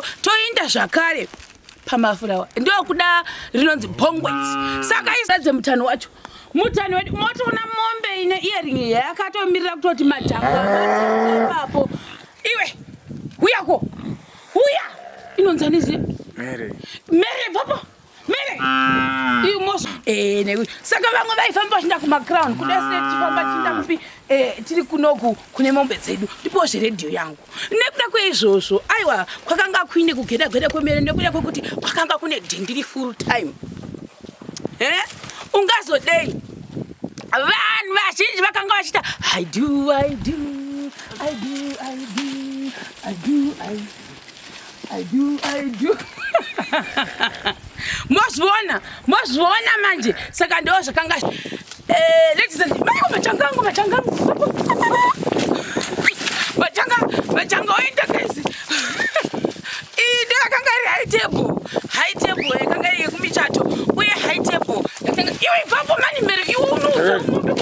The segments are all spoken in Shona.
Toinda zvakare pamafurawa, ndokuda rinonzi pongwet. Saka isadze mutano wacho, mutano wedu motoona mombe ine earring yakatomirira kutoti majanga ipapo. Iwe huyako, huya, inonzi aniziye Mere. Mere papo, mere imos saka vamwe vaifamba vachienda kumacrown kuda se tichifamba tichienda kupi, tiri kunoku kune mombe dzedu. Ndipo zveredhiyo yangu. Nekuda kweizvozvo, aiwa, kwakanga kuine kugeda gweda kwemere nekuda kwekuti kwakanga kune dhindiri full time. Ungazodei vanhu vazhinji vakanga vachiita "I do, I do, I do, I do, I do, I do, I do." Mozviona, mozviona manje. Saka ndo zvakanga ladies and maiwa, machanga angu, machanga angu, machanga, machanga oenda guys. Iyi ndo yakanga iri high table, high table yakanga iri yekumichato uye high table yakanga. Iwe, ibvapo mani, mbere iwe, unoudza mombe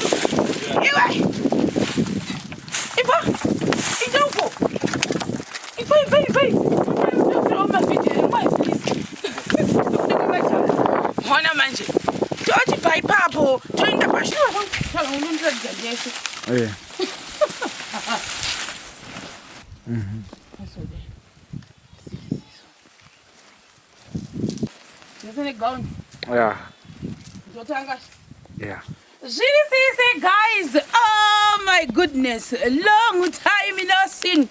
iwe, ibva, ita uko, ibva, ibva, ibva. Mavhidhiyo. Mona manje, tochibva ipapo toenda pashure. Unondiratidza ndese. Ndese negauni. Ndotanga. Zviri sise guys. Oh my goodness, long time no seen.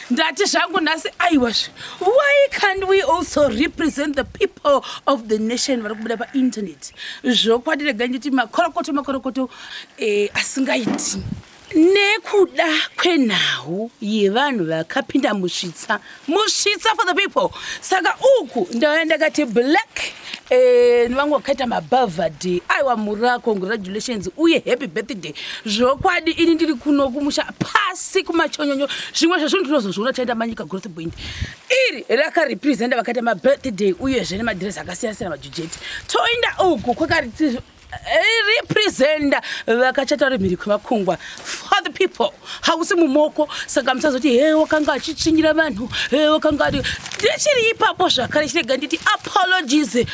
Ndati zvangu nhasi, aiwa, why can't we also represent the people of the nation vari kubuda painternet? Zvokwadi, rega nditi makorokoto, makorokoto asingaiti nekuda kwenhau yevanhu vakapinda musvitsa, musvitsa for the people. Saka uku ndauya ndakati black, nevamwe vakaita mabhavhadhe. Aiwa mura, congratulations uye happy birthday. Zvokwadi, ini ndiri kuno kumusha pasi kumachonyonyo. Zvimwe zvezvinhu tinozozviona taenda Manyika Growth Point. Iri rakarepresenta vakaita mabirthday uyezve nemadhiresi akasiyana siyana, majujeti. Toinda uku kwakari representa vakachata vari mhiri kwemakungwa for the people. Hausi mumoko, saka musazoti he wakanga achitsvinyira vanhu, he wakanga ari. Ndichiri ipapo zvakare, chirega nditi apologies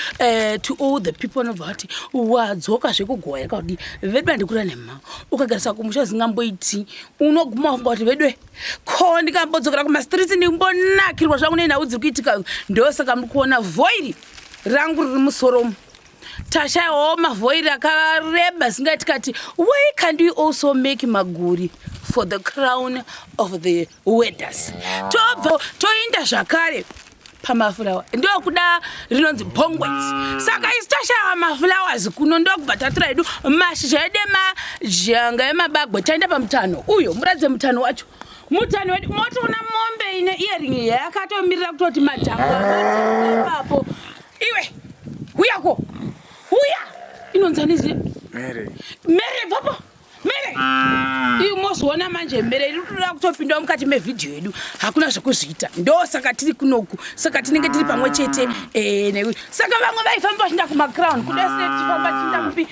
to all the people anobva vati wadzoka zvekugowa yakadii. Vedu handikura nema ukagarisa kumusha zingamboiti, unoguma wafunga kuti vedwe ko ndikambodzokera kumastreets ndimbonakirwa zvangu nenhau dziri kuitika. Ndosaka muri kuona vhoiri rangu riri musoromo. Tashayawo mavhoiri akareba singai, tikati why can't we also make maguri for the crown of the wedders? Tobva toinda zvakare pamafulawa, ndokuda rinonzi pongwet. Saka isu tashaya maflowers kuno, ndokubva tatora edu mashizha edu emajanga emabagwe. Taenda pamutano uyo, muradze mutano wacho, mutano wedu. Motoona mombe ine earring yakatomirira kutoti majanga ipapo. Iwe huyako, huya, inonzi aniziye Mere. Mere papo, mere iyo. Mozoona manje mere iri kutoda kutopindawo mukati mevhidhiyo yedu. Hakuna zvekuzviita, ndosaka tiri kunoku. Saka tinenge tiri pamwe chete saka vamwe vaifamba vachienda kumacrown kuda se tichifamba tichienda kupi,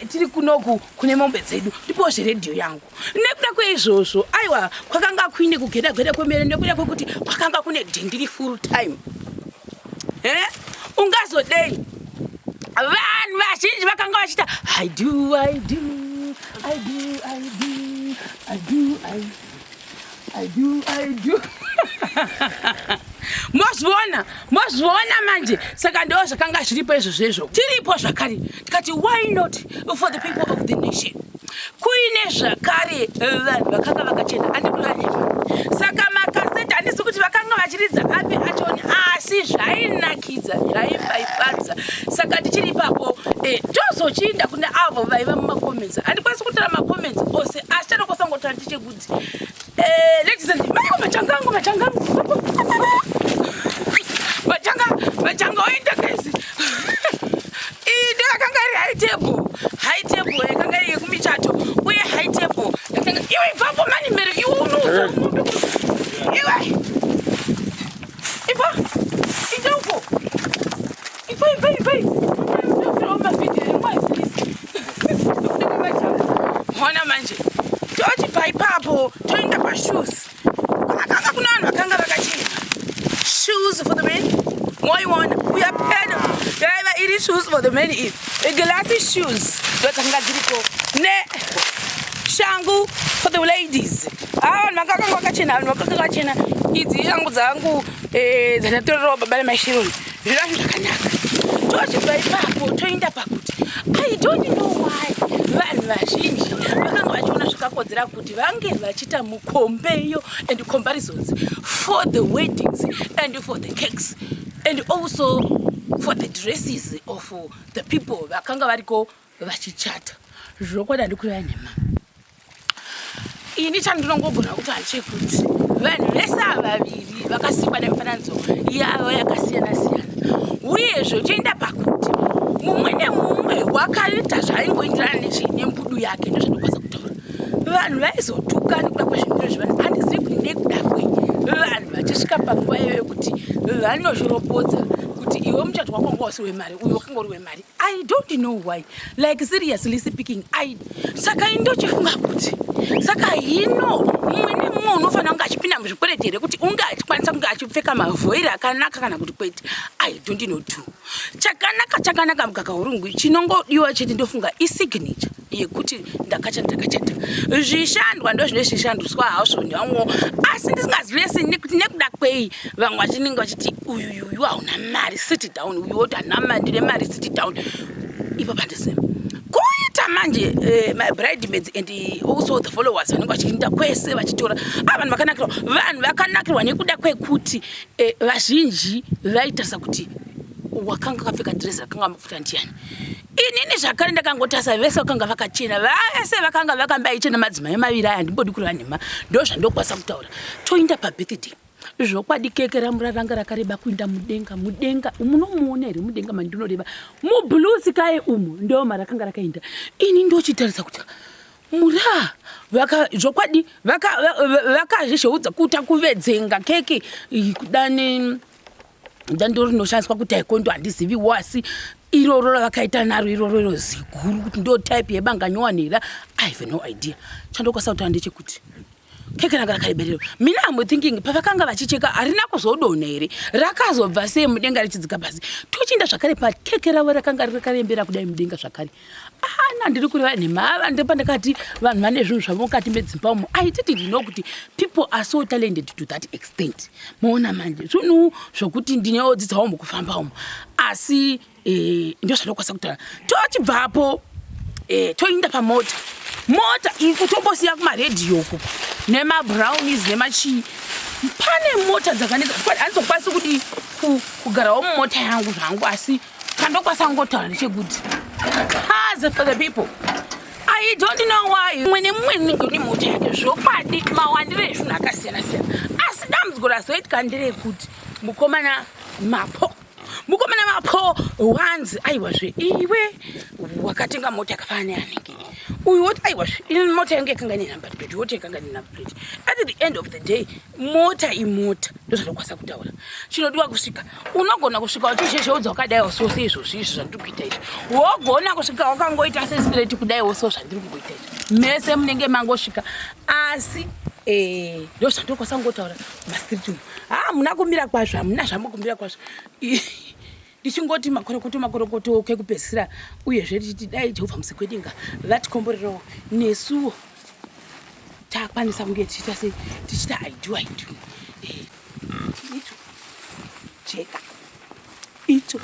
tiri kunoku kune mombe dzedu. Ndipo zveredhiyo yangu. Nekuda kweizvozvo, aiwa, kwakanga kuine kugeda gweda kwemere nekuda kwekuti kwakanga kune dhindiri full time. Ungazodei vanhu vazhinji vakanga vachiita "I do, I do, I do, I do, I do, I do, I do." Mozviona, mozviona manje. Saka ndo zvakanga zviripo izvozvo izvo. Tiripo zvakare, tikati why not for the people of the nation? Kuine zvakare vanhu vakanga vakachena, andikuranema. Saka makaseti, handisi kuti vakanga vachiridza api achoni, asi zvainakidza, zvaimbaifadza. Saka tichiri ipapo, tozochiinda kune avo vaiva mumacomments. Handikwanisi kutora macomments ose, asi chanokwasangotora ndechekuti ladies and maiwa, machanga angu, machanga angu, machanga, machanga oenda guys. Iyi ndo yakanga iri high table, high table yakanga iri yekumichato uye high table yakanga. Iwe, ibvapo mani, mbere iwe, unoudza mombe iwe, ibva, ita uko, ibva, ibva, ibva. Mavhidhiyo. Mona manje, tochibva ipapo toenda pashoes. Kwakanga kuna vanhu vakanga vakachena, shoes. for the men. Moiona uya peno yaiva iri shoes for the men, iyi glassy shoes ndo dzakanga dziriko, neshangu for the ladies. Ah, vanhu vanga vakanga vakachena, vanhu vakanga vakachena. Idzi shangu dzangu dzandatorerawo baba nemaishironi. Zviro zvacho zvakanaka. Tochibva ipapo toenda pakuti I don't know why vanhu vazhinji vakanga vachiona zvakakodzera kuti vange vachiita mukombeyo and comparisons for the weddings and for the cakes and also for the dresses of the people vakanga variko vachichata. Zvokwadi, handikureva nhema. Ini chandinongogona kuti hachekuti vanhu vese ava vaviri vakasikwa nemifananidzo yavo yakasiyana siyana. Uyezve uchienda pakuti mumwe nemumwe wakaita zvaaingoenderana nembudu yake, ndozvandokwanisa kutaura. Vanhu vaizotuka nekuda kwezvimiro zvevanhu, handizivi kuti nekuda kwei vanhu vachisvika panguva iyoyo yekuti vanoshoropodza kuti iwe muchato wako wanga usiri wemari, uyu wakanga uri wemari. I don't know why. Like, seriously speaking, I saka indochifunga kuti saka hino mumwe nemumwe unofanira kunge achipinda muzvikwereti here kuti unge achikwanisa kunge achipfeka mavhoiri akanaka kana kuti kwete? I don't know too. Chakanaka chakanaka mukaka urungu. Chinongodiwa chete, ndofunga, isignature yekuti ndakachata, ndakachata. Zvishandwa ndo zvine zvishandiswa hazvo nevamwewo, asi ndisingazivi sei nekuti nekuda kwei vamwe vachinenge vachiti uyuyuyu hauna mari, sit down, uyu woti handina mari, ndine mari, sit down. Ipo pandisema kuita manje my bridemaids and also the followers vanenge vachiinda kwese vachitora. A, vanhu vakanakirwa, vanhu vakanakirwa nekuda kwekuti vazhinji vaitarisa kuti wakanga akapfeka dress rakanga mafuta ndiani. Inini zvakare ndakangotarisa vese vakanga vakachena, vese vakanga vakambaichena, madzimai maviri aya. Handimbodi kureva nhema, ndo zvandokwanisa kutaura. Toinda pabirthday. Zvokwadi, keke ramura ranga rakareba kuinda mudenga. Mudenga munomuona here? Mudenga mandinoreva, mublue sky umu, ndo marakanga rakaenda. Ini ndochitarisa kuti mura zvokwadi vakazvishoudza kuita kuvedzenga keke kuda dando rinoshandiswa kutaekwondo, handiziviwo, asi iroro ravakaita naro iroro iro ziguru kuti ndo type yebanga nyowani here, I have no idea. Chandokwanisa kutaura ndechekuti keke ranga rakarebererwa. Mina am thinking, pavakanga vachicheka harina kuzodonha here? Rakazobva sei mudenga richidzika pasi? Tochiinda zvakare pakeke ravo rakanga rakarembera kudai mudenga zvakare. Ana, ndiri kureva nhema? Ava ndepandakati vanhu vane zvinhu zvavo mukati medzimba umo. I didn't know kuti people are so talented to that extent. Moona manje zvinhu zvokuti ndineodzidzawo mukufamba umo, asi ndo zvandokwanisa kutaura. Tochibvapo toinda pamota. Mota iyi kutombosiya kumaredhiyo uko nemabrownies nemachii. Pane mota dzakanetsa, handizokwanisi kudi kugarawo mumota yangu zvangu, asi chandokwanisa kungotaura ndechekuti cars for the people, I don't know why mumwe nemumwe unenge une mota yake. Zvokwadi, mawandiro ezvinhu akasiyana siyana, asi dambudziko razoitika nderekuti mukomana Mapo wanzi, "Aiwazve, iwe wakatenga mota yakafanana neyanenge." Uyu woti, "Aiwazve, ini mota yangu yakanga ine number plate." Woti yakanga ine number plate. At the end of the day, mota imota, ndozvandokwanisa kutaura. Chinodiwa kusvika, unogona kusvika uchizhezheudza wakadaiwo so seizvozvi izvi zvandiri kuita izvi, wogona kusvika wakangoita sesireti kudaiwo so zvandiri kungoita izvi, mese munenge mangosvika. Asi ndo zvandokwanisa kungotaura. Mastreet umu ha muna kumira kwazvo, hamuna zvamukumira kwazvo. Ndichingoti makorokoto, makorokoto kekupedzisira. Uyezve tichiti dai Jehovha musikwedenga vatikomborerawo nesuwo takwanisa kunge tichiita sei, tichiita "I do, I do". Icho cheka icho.